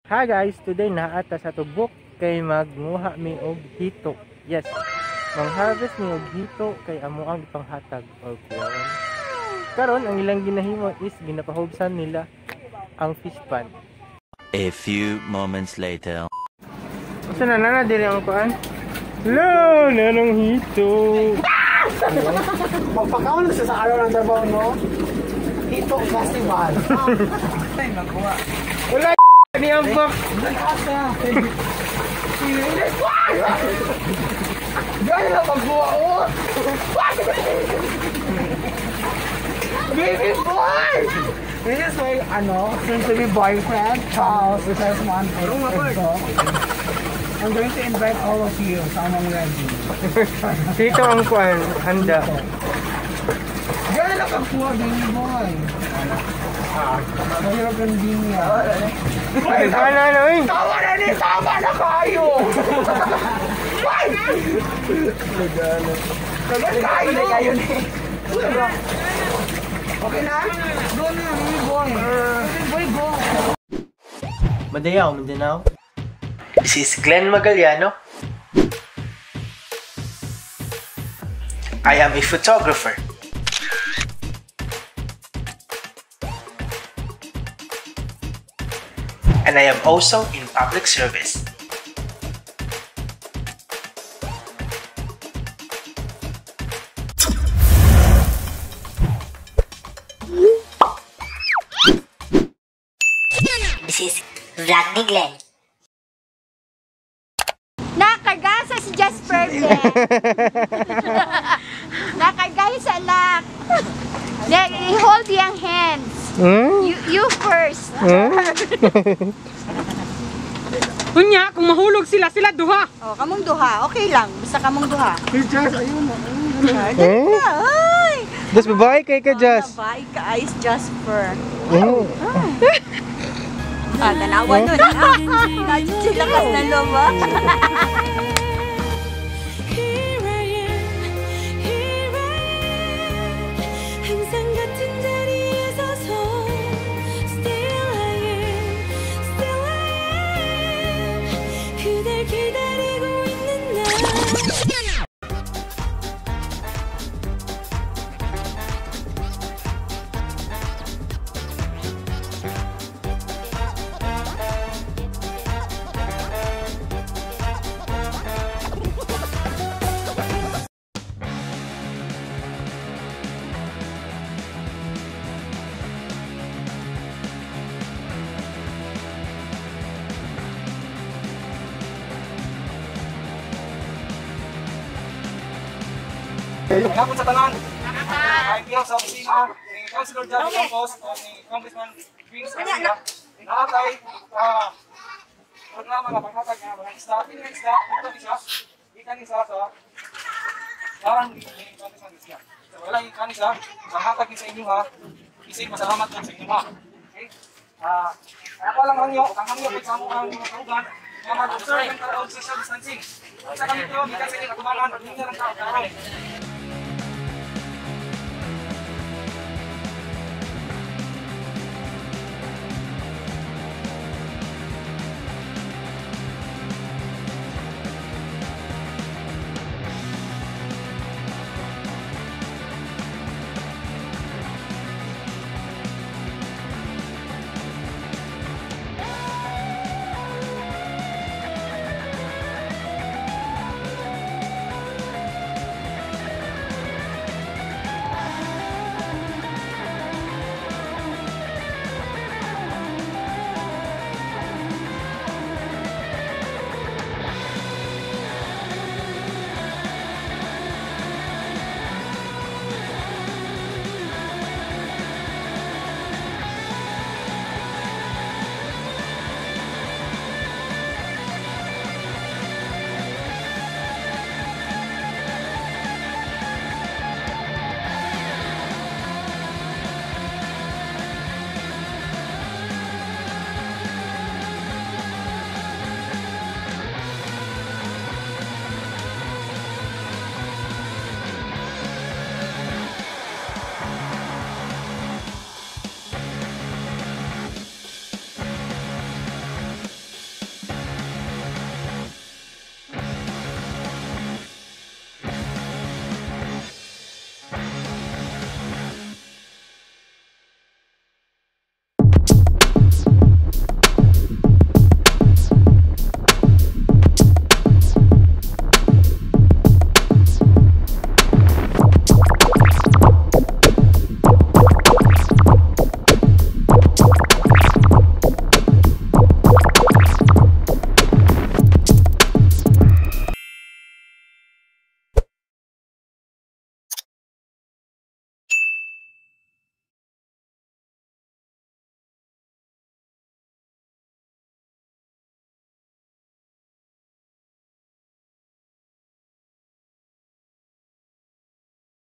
Hi guys, today naata sa tubok kay magnguha mi og hito. Yes. Mang-harvest mi og hito kay amo ang ipanghatag og kuwaon. Karon ang ilang ginahimo is ginapahubsan nila ang fish pond. A few moments later. Usa na nana diri ang kuan? Hello, nanong hito. Magpakaon siya sa araw ng Davao, no? Hito Festival. Wala ni ang box. Gano'n na pagbuha ko! Baby boy! This is my, ano, soon to be boyfriend, Charles Desmond. I'm going to invite all of you sa among wedding. Dito ang kuan, handa. Gano'n na pagbuha, baby boy. Mahirap ang din niya. Ay, ano, ano, eh? Tama na ni! Tama na kayo! Ay! Tagal kayo! Okay na? Go na, baby boy! Baby boy, go! Madayaw, Mindanao. This is Glenn Magallano. I am a photographer. And I am also in public service. This is Vlog ni Glenn. Nakagasa si Jasper Ben. Nakagasa anak. Hold your hands. Hmm? You first. Hmm? Unya, kung mahulog sila, sila duha. Oh, kamong duha. Okay lang. Basta kamong duha. Hey, Jess, ayun. Eh? Ay! Das babae kay ka, Jas. Babae ka, ayos Jasper. Hmm. Ah, tanawa nun. Sila kas na loob, ah. Here I am, here I am. 항상 같은 자리에 서서 Still I am, still I am. 그댈 기다리고 있는 나. Hapon sa tanan. I'm here sa opisina ni Councilor Johnny Campos o ni Congressman Vince Garcia. Nakatay programa nga panghatag nga mga isda, pili nga isda, dito ni siya, ikan ni siya sa larang ni Congressman Garcia. So wala ikan ni siya, panghatag ni sa inyo ha, isig masalamat ko sa inyo ha. Okay? Ako lang hangyo, ang hangyo kay sa among mga kauban, nga mag-observe ang karaon social distancing. Sa kami to, gikan sa inyong katubangan, paghinga lang tao karon.